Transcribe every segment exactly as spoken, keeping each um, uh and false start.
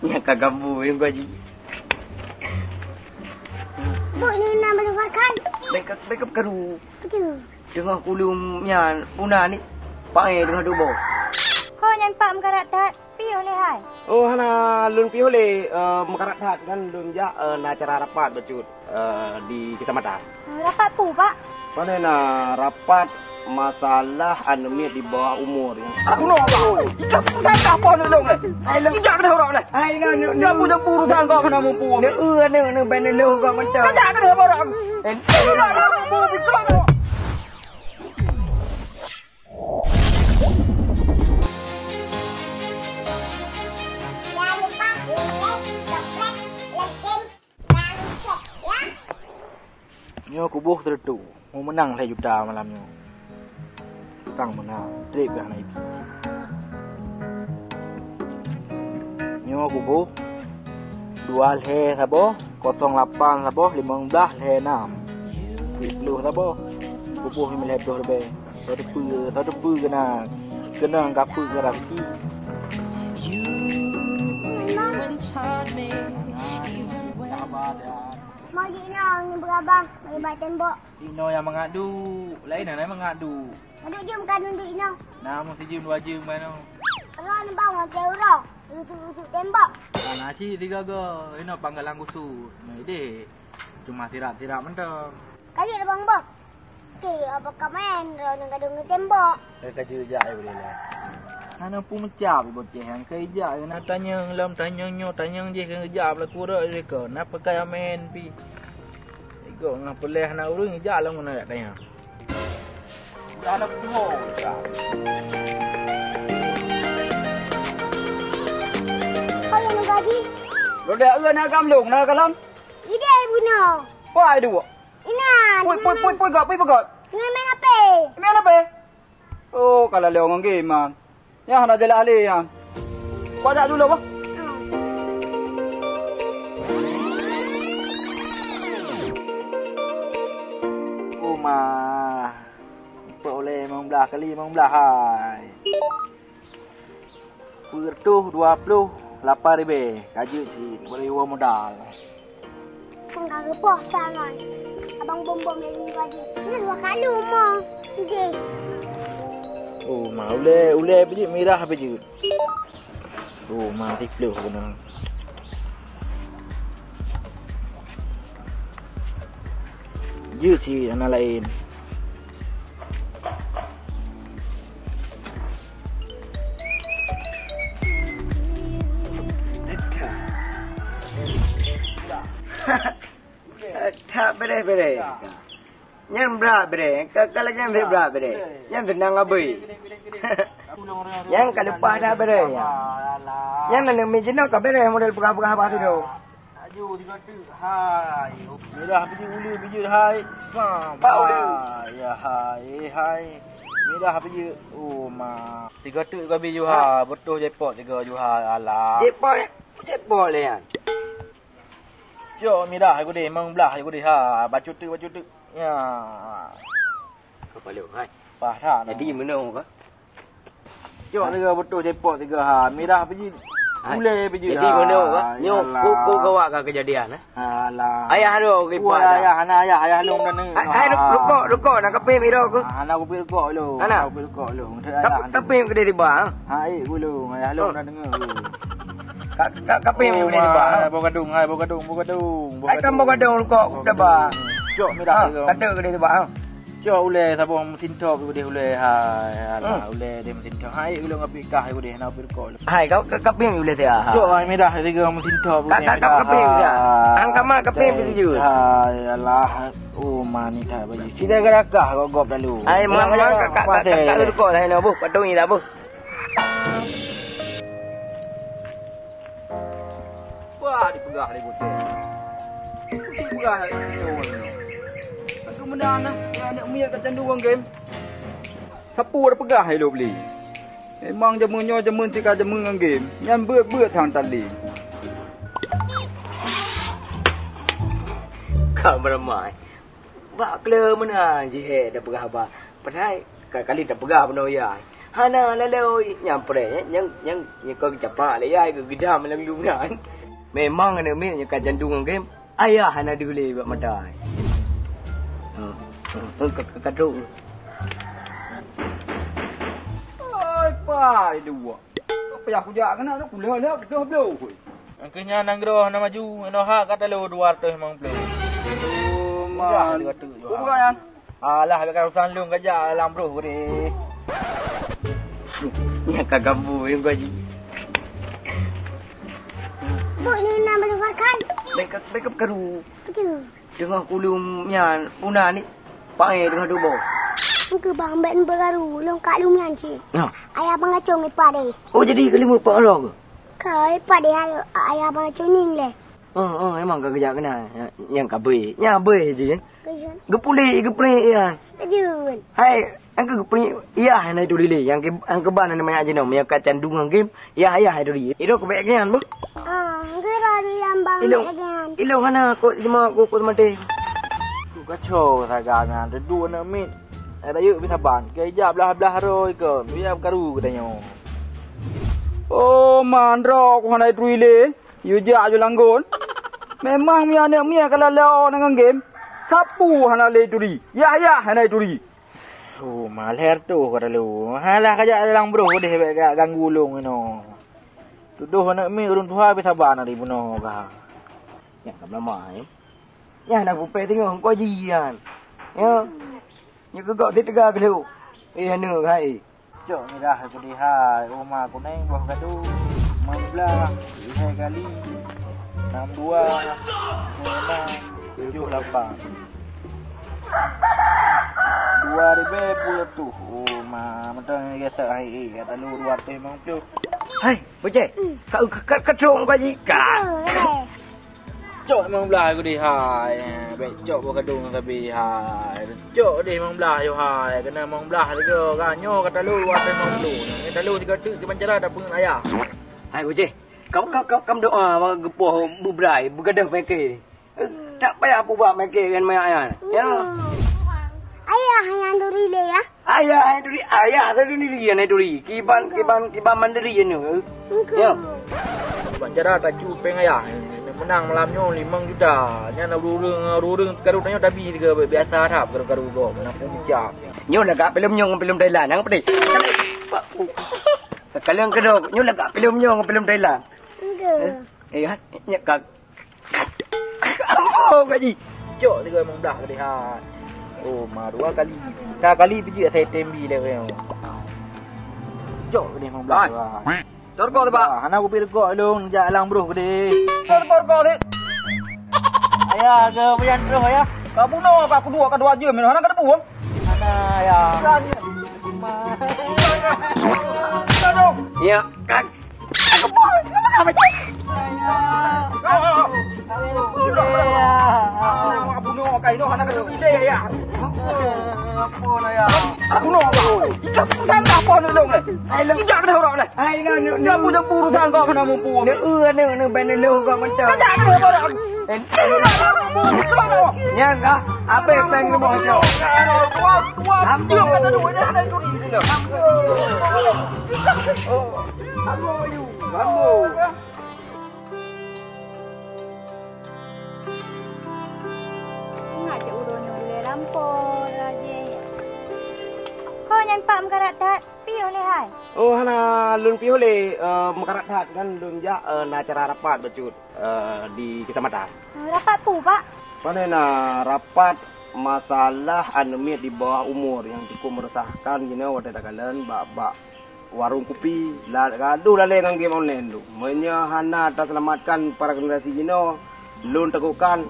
Nyang ka gambo, nyang gaji. Buk ni na Abang Farhan. Backup, backup karu. Betul. Teungoh kulum nyan, puna ni, pakai teungoh tuboh. Ho nyan Pak meukarat that, piôh lé hai. Oh, hana lôn piôh lé, eh, meukarat that kan lôn jak, eh, na acara rapat bacut, eh, di kecamatan. Rapat peue, Pak? Pane na rapat masalah aneuk miet di bawah umur. Aku nak tahu. Ijak pun saya dah pun dulu. Hai, lôn. Ijak kena orang dah. Hai, lôn, lôn, lôn. Jampu-jampu urusan kau kena mampu. Neu, neu, neu, ben lôn kau mentang. Ijak kena orang. Eh, ijak kena orang. Jangan lupa like, subscribe, like, dan share, ya. Nyoe kuboh seureutôh, meumeunang lhèe juta malam nyoe. Kang meunang, trép kah na ibi. Nyoe kuboh, dua lhèe saboh, kosong lapan saboh, limong blah lhèe nam. Siplôh saboh, kuboh limong lhèe ploh leubeh. Soe teupeue, soe teupeue keunan, keunong kapeue keu raseuki. Mau jih nyoe ngon beurabah, bak tembok. Inoe nyang mangat duek, laén na mangat duek. Mangat jeuem ka nunduk inoe. Na meusi jeuem dua jeuem manoe. Roh neubang watèe uroe, ujuk-ujuk tembok. Hana cit sigoe-goe, inoe panggalan gusut. Nah, idéh. Cuma sirap-sirap mantong. Ka jeuet abang boh. Oke, apa ka main? Droeneuh gadôh ngon tembok. Eh, ka jeuet jak, eh, boleh lah. Hana peue meucab, eh, boceh nyang ka ijak, eh, na tanyong lom, tanyong nyoe, tanyong jih, ka ijak, belaku rot, eh, ko. Na pakai amen pi. Iko ngah peuleh aneuk ureueng, ijak lom keuneuk tanyong. Udah aneuk tuho, ijak. Kau yang gaji? Roda eu na gam lông, na galam? Idéh bunoe. Wah, dua. Inan. Pui, pui, pui, pui, gak, pui, pui, gak. Dengan main H P. Main H P? Oh, kalau lewat ngon game, man. Ya, hana jelas lé, ya. Kuat jak dulu, bah. Oh, mah. Empat oleh lima belas kali lima belas, hai. Peuet reutôh dua ploh lapan ribèe, ka jeuet cit, bri woe modal. Kan ka geupoh sa ngon abang bom-bom lagi baju. Nyan dua kalu mo. Jih. Oh, ma, ulèe, ulèe pih jeuet, mirah pih jeuet. Oh, ma, siplôh keunoe. Jeuet cit hana laén. That bereh-bereh. Nyan brat bereh. Ka, ka lagèe nyan brat bereh. Nyan seunang abéh. Nyan ka leupah that bereh nyan. Nyan aneuk miet jinoe ka bereh model peugah-peugah bak sidroe. Aju tiga teuk, hai. Mirah pih jeuet, ulèe pih jeuet, hai. Sam. Pak ulèe. Hai, ya, hai, hai. Mirah pih jeuet. Oh, ma. Tiga teuk ka bri juha, beutôi jackpot tiga juha. Alah. Jackpot, jackpot lé nyan. Cok mirah ai gudeh, limong blah ai gudeh, ha. Bacut teuk, bacut teuk. Ya. Kepala, hai. Pah that. Jadi, meunoe ka? Cok tiga beutôi jackpot tiga, ha. Mirah pih jeuet. Hai. Ulèe pih jeuet. Jadi, ha, meunoe ka? Nyoe, yalah. Ku, ku gawa ka kejadian, eh? Alah. Ayah tu, kipas dah. Ayah, hana ayah, ayah lôn dah ni. Hai, hai, rukok, rukok, nak kapé miro ku. Ah, hana kupé rukok lôn. Hana? Hana kupé rukok lôn. Tapi, tapi yang kedai riba, ha? Ha, eh, ku lôn, ayah lôn dah dengar. Ka, ka, kapé yang kedai riba, ha? Bau gadung, hai, bau gadung, bau gadung. Hai, kan bau gadung rukok, dah ba. Cok, mirah. Ha, kata kedai riba, ha? Cok ulèe saboh meusintop udeh ulèe, hai, alah, ulèe deh meusintop. Hai, ulèe ngapit kah udeh, na pih rukok lôn. Hai, kau ka, kapé ulèe sia, ha? Cok, hai, mirah tiga meusintop udeh, mirah. Ka, ka, kapé sia. Angkama kapé pih jeuet. Hai, alah, oh, mani that baju. Sida gerakah gop-gop lalu. Hai, ma, ma, ka, ka, ka, ka, rukok lah, na boh, patong ni dah boh. Wah, dipeugah lé gutèe. Dipeugah lé gutèe. Aku menang nah, ya, aneuk miet ka candu ngon game. Sapeue dipeugah lé lôn beli. Memang jameun nyoe jameun tika jameun ngon game. Nyan beuet-beuet sang tali. Ka meureumaih. Bak kle meunan jih he tapeugah haba. Padahai ka kali tapeugah bunoe ya. Hana laloe nyang preh, nyang, nyang, nyang ka geucapak lé yai, geugeudam lam lôn nyan. Memang aneuk miet nyang ka candu ngon game, ayah hana deuh lé bak mata. Hmm, hmm, hmm, ka, ka, ka trok. Oi, pai dua. Apa yang aku jak kena tu, kuliah lah, betul belum? Engkeuh nyan nanggroe na maju, inoe hak ka talo dua ratus limong puluh. Oh, man. Udah, dua ratus. Bukan, Yan? Alah, biarkan urusan lôn kajak lam broh deh. Nyang ka gambo, yang gaji. Buk ni nak melupakan. Baik, baik karu. Betul. Teungoh kulum nyan, puna ni, pae teungoh tuboh. Engkeuh bang, bèk neupeuraru, lôn ka lum nyan cit. Nah. Ayah bang acong ipa deh. Oh, jadi keulimut pak Allah ke? Ka ipa deh, ayah, ayah bang acong ning leh. Oh, oh, emang ka geujak keunan. Nyang ka beuh. Nyang beuh je. Keunan. Geupuléh, geupuléh, ya. Kajun. Hai, Engkeuh geupeue, yah na itu dilèe, nyang ke, nyang keuban na manyak jinoe, meunyoe ka candu ngon game, yah, yah itu dilèe. Idong keu bèk nyan beuh. Ah, engkeuh dah di lambang bèk nyan. Ilong hana kok jima kok, kok mati. Tu kacau saga nyan, teudua aneuk miet. Ada yuk bisa ban, ke ijak blah-blah roe ke, biar karu geutanyoe. Oh, mandro ku hana itu dilèe, yuk jak ju langgon. Memang mi aneuk miet kalau leo ngon game, sapu hana lé itu di. Yah, yah hana itu di. Oh, malèe tu ka talo. Halah kajak dalam broh deh bèk ganggu ulôn inoe. Tudoh aneuk miet ureueng tuha bèk saban ari bunoe ka. Nyan ka meulama, eh. Nyan na kupèe teungoh ko jian. Ya. Nyoe keugok sit teuga keu lheueh. Eh, aneuk hai. Cok mirah keudeh hai, uma kuneng boh gadu. Limong blah, lhèe kali. Enam dua, lima, tujuh lapan. Dua ribèe puluh tuh. Oh, ma, mantong gesek hai, eh, kata lu dua ratus lima puluh. Hai, Boceh, ka, ka, ka, ka trok muka jika. Cok limong blah aku deh hai. Bèk cok boh kadung sabe hai. Cok deh limong blah yo hai. Kena limong blah lego. Ka nyoe kata lu dua ratus lima puluh. Kata lu tiga tu kiban cara dah peungeut ayah. Hai, Boceh, Kam, kam, kam, kam doa bak geupoh beubrai, beugadôh peunyakét. Tak payah peubah peunyakét ngon manyak nyan. Ya. Ayah nyang turi lé, ya? Ayah nyang turi, ayah turi nyang turi. Kiban, kiban, kiban mandiri nyoe. Ya. Bak cara tacu péng ayah, meunang malam nyoe limong juta. Nyan ureueng-ureueng, ureueng-ureueng teuka tanyoe tabi, biasa harab karu-karu gob, meunang pun bicak. Nyoe lagak filem nyoe ngon filem Thailand, nyang pedih. Sekaleng keudok, nyoe lagak filem nyoe ngon filem Thailand. Enggak. Eh, eh, kan? Nyek ka. Oh, gaji. Cok tiga limong blah kali ha. Oh, ma dua kali. Tiga kali pijak saya tembi dah kau. Cok kali limong blah. Torkok tu, Pak. Hana kupi rekok lôn jak alang bruh gede. Torkok tu. Ayah ke payah terus ayah. Kau bunuh apa aku dua ka dua jam ni. Hana ka teupeu. Hana ayah. Ya, kan. Nyan kah, abéh péng rumoh cok. Ampun. Ngajak uroe nyoe lé lampôh raje. Ho nyan Pak meukarat that, piôh lé hai? Oh, hana lôn piôh lé, eh, meukarat that kan lôn jak, eh, na acara rapat bacut, eh, di kecamatan. Eh, rapat peue, Pak? Pane na rapat masalah aneuk miet di bawah umur nyang cukup meresahkan jinoe watèe takalon bak, bak warong kupi, la-, gadoh lalè ngon game online tu. Meunyoe hana taseulamatkan para generasi jinoe, lôn takutkan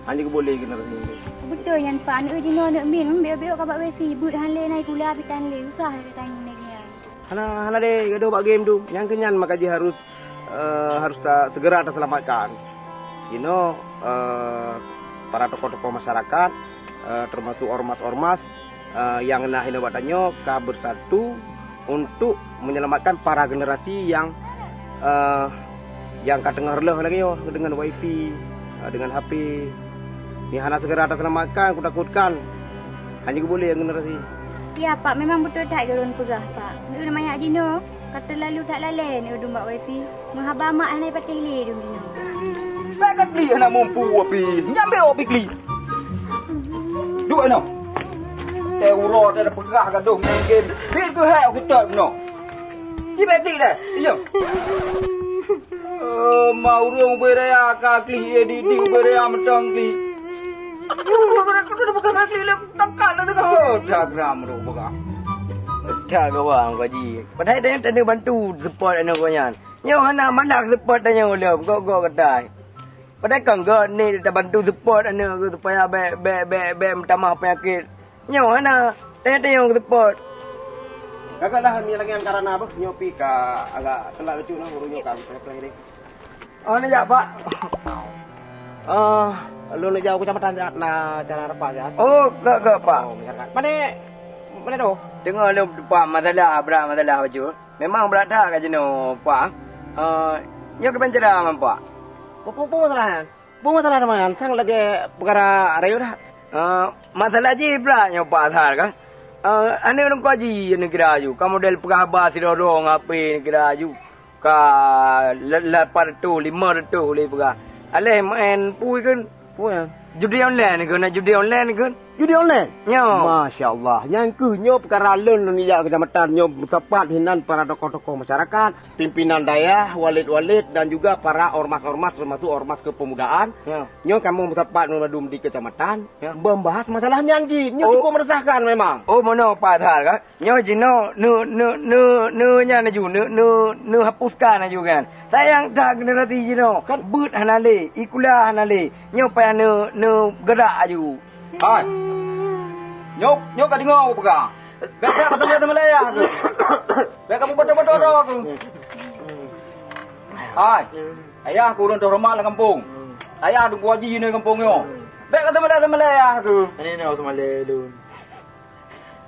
hana geuboleh generasi nyoe. Beutôi nyan, Pak. Aneuk jinoe aneuk miet, biôh-biôh ka bak wifi, beuet han lé, na sikula pih tan lé, susah lé tanyoe nyan. Hana, hana lé gadoh bak game tu. Nyang keu nyan maka jih harus, eh, harus ta-, segera taseulamatkan. Jinoe, eh, para tokoh-tokoh masyarakat, eh, termasuk ormas-ormas, eh, nyang na hinoe bak tanyoe ka bersatu untuk menyelamatkan para generasi nyang, eh, nyang ka teungoh reuloh lagèe nyoe deungon wifi, eh, deungon H P. Nyang hana segera taseulamatkan, kutakutkan hana geuboleh generasi. Ya, Pak, memang beutôi that geuron peugah, Pak. Neuk manyak jinoe, ka teulalu that lalée neuk dum bak wifi. Meuhaba mak hana patéh lé dum jinoe. Bèk ka klik hana muphom pi. Nyambe pi klik. Duek inoe. Teuh uroe teuh peugah gadoh main game. Pih keuhai aku tot meunoe. Ci bèk klik deh. Iya. Eh, ma ureueng ubé raya ka klik, eh, di, di ubé raya mantong klik. Bukan klik lé, tekan lé teuka. Oh, dagram ru buka. Dah kawan gaji. Padahai dah tanda bantu support aneuk gobnyan. Nyoe hana malah support tanyoe lom, gok-gok katai. Padahai kan gok ni tabantu support aneuk supaya bèk, bèk, bèk, bèk meutamah penyakit. Nyoe hana, tanyong-tanyong support. Kakak lah ni lagi angkaran apa? Nyoe pi ka agak telat lucu nah, urus nyoe ka pleh-pleh ni. Oh, ni jak, Pak. Ah, lôn jak kecamatan jak na cara rapat jak. Oh, gok, gok, Pak. Oh, masyarakat. Mana, mana tu? Teungoh lôn, Pak, masalah, brat masalah bacut. Memang brat that ka jinoe, Pak. Ah, nyoe keuben cara, Pak. Peue, peue, peue masalah nyan? Peue masalah teuma nyan? Sang lagèe peukara rayeuk that. Eh, masalah jih brat nyoe Pak Azhar kan. Eh, aneuk lôn keu haji neukira aju. Ka model peugah haba sidroe-droe ngon H P neukira aju. Ka la-, lapan reutôh, limong reutôh lé peugah. Aléh maén pui keun. Pui nyan? Judi online keun, na judi online keun. Judi online? Nyo. Masya Allah. Nyan keuh nyoe peukara lôn, lôn jak kecamatan nyoe meusapat hinan para tokoh-tokoh masyarakat. Pimpinan dayah, walid-walid dan juga para ormas-ormas termasuk ormas kepemudaan. Ya. Nyoe kamoe meusapat ngon madum di kecamatan, ya, membahas masalah nyan jih. Nyoe, oh, cukup meresahkan memang. Oh, meunoe Pak Azhar kan? Nyoe jinoe neu, neu, neu, neu nyan laju, neu, neu, neu hapuskan laju kan. Sayang that generasi jinoe. Kan beuet hana lé, ikula hana lé. Nyoe payah neu, neu gerak laju. Hai. Nyoe, nyoe ka deungoe peugah. Bèk ka teumé-teumé ayah keuh. Bèk ka beubato-bato droe keuh. Hai. Ayah keuh ureueng teuhoreumat lam gampông. Ayah dum haji nyoe gampông nyoe. Bèk ka teumé-teumé ayah keuh. Ani na teumé lôn.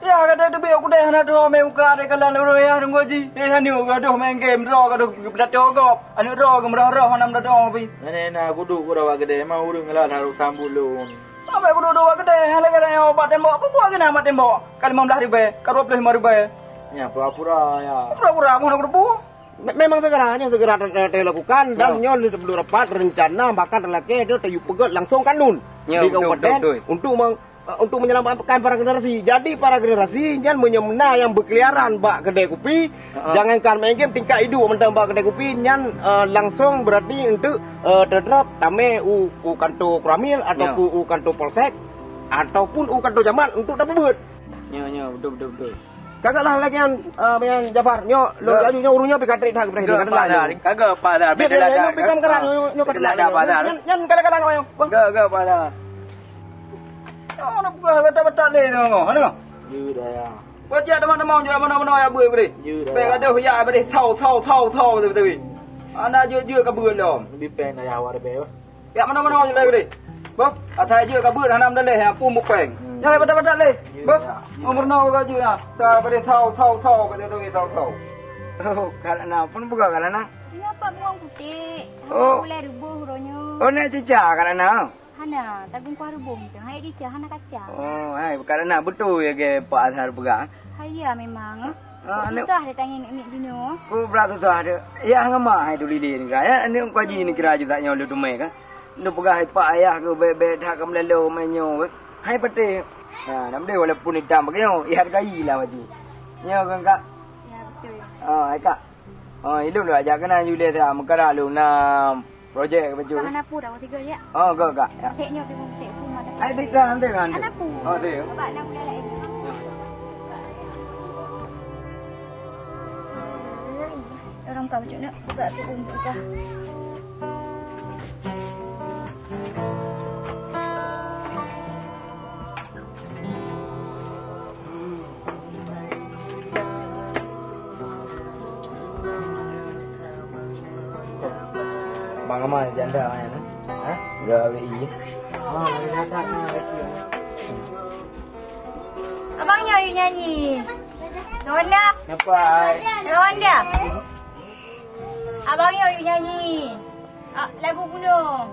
Ya, ka teubiet u keudè hana droe mé muka deh kalan ureueng ayah dum haji. Eh, hana gadoh main game droe gadoh beudato gob. Aneuk droe geumeurah-rah hana meudato pi. Nyan na kuduek kudua bak keudè, ma ureueng lam harôh sambot lôn. Sampai kuduek-duek bak keudè, lagèe nyan bak tembok, peue buet keunan bak tembok? Ka limong blaih ribèe, ka dua ploh limong ribèe. Nyan pura-pura, ya. Pura-pura, meunan kuteupeu. Me-, memang segera, nyan segera ter-, ter-, terlakukan dan, ya, nyoe lé teubloe rapat rencana bahkan talakèe teu tayue peugöt langsung kanun, ya, di, betul, kabupaten, betul, betul, untuk meng-, eh, untuk menyelamatkan para generasi. Jadi para generasi nyan meunyoe meunan nyang beukeliaran bak keudè kupi, heeh, jangankan main game, tingkat iduek mantong bak keudè kupi nyan, eh, langsung berarti untuk, eh, tertrap tamè u, u kantor Koramil ataupun, ya, u kantor polsek ataupun u kantor camat untuk tapeubuet. Ya, ya, betul, betul, betul. Kagak lah lagèe nyan, eh, nyan Jafar. Nyoe, lôn laju nyoe ureueng nyoe pih ka trép that geupeurah. Kagak, Pak Azhar. Beda lagak. Nyoe, nyoe ka trép that nyoe. Nyan, nyan kadang-kadang nyoe. Kagak, Pak Azhar. Oh, na peugah batat-batat lé nyoe. Hana? Jeuet dah ya. Kau cak teman-teman jual mana-mana ya beuh beri. Jeuet dah. Bèk gadoh ya beri thau, thau, thau, thau beutôi. Ana jeuet-jeuet ka beuh lom. Lebih peng dah ya awak dah bèk. Jak meunoe-meunoe ju lé. Bah, asai jeuet ka beuet hana meudaleh, ya, pun bukeng. Hmm. Nyan batat-batat lé. Bah, meunoe ka jeuet, ya. Sa pada thau, thau, thau, kata tu, thau, thau. Oh, Kak Lana, pun buka Kak Lana. Nyoe Pak Bungong Putéh. Oh. Ulèe ruboh uroe nyoe. Oh, nak cicak Kak Lana? Hana, tagung kuah ruboh tu. Hai cicak hana kacang. Oh, hai Kak Lana, beutôi ya ke Pak Azhar peugah? Hai ya memang. Ah, aneuk. Susah dia tanya aneuk-aneuk jinoe. Ku brat susah dia. Ya, ngon mak hai tu lilin kan. Ya, aneuk muka ji ni kira je tak nyoe lu tumai kan. Lu peugah hai pak ayah ke bèk-bèk that ka meulalo mai nyoe kan. Hai patéh. Ha, nam deh walaupun itam bagi nyoe, ya hargai lah baju. Nyoe kan, Kak? Ya, betul. Ah, hai, Kak. Ah, ilung dah ajak kena Julia dah. Meukarat lu nam. Projek ke baju? Kak, hana pu dah, tiga ya? Oh, go, Kak. Ya. Cek nyoe bingung, cek pu mata. Ai, tiga nanti kan? Hana pu. Oh, tiga. Abang nak mulai lain. Orang kau cek nak buka tu pun buka. Bang Amal janda kan? Ha? Udah hari ini. Ah, ada nak lagi. Abang nyoe nyanyi. Ronda. Kenapa, ai? Ronda. Abang nyoe nyanyi. Ah, lagu gunung.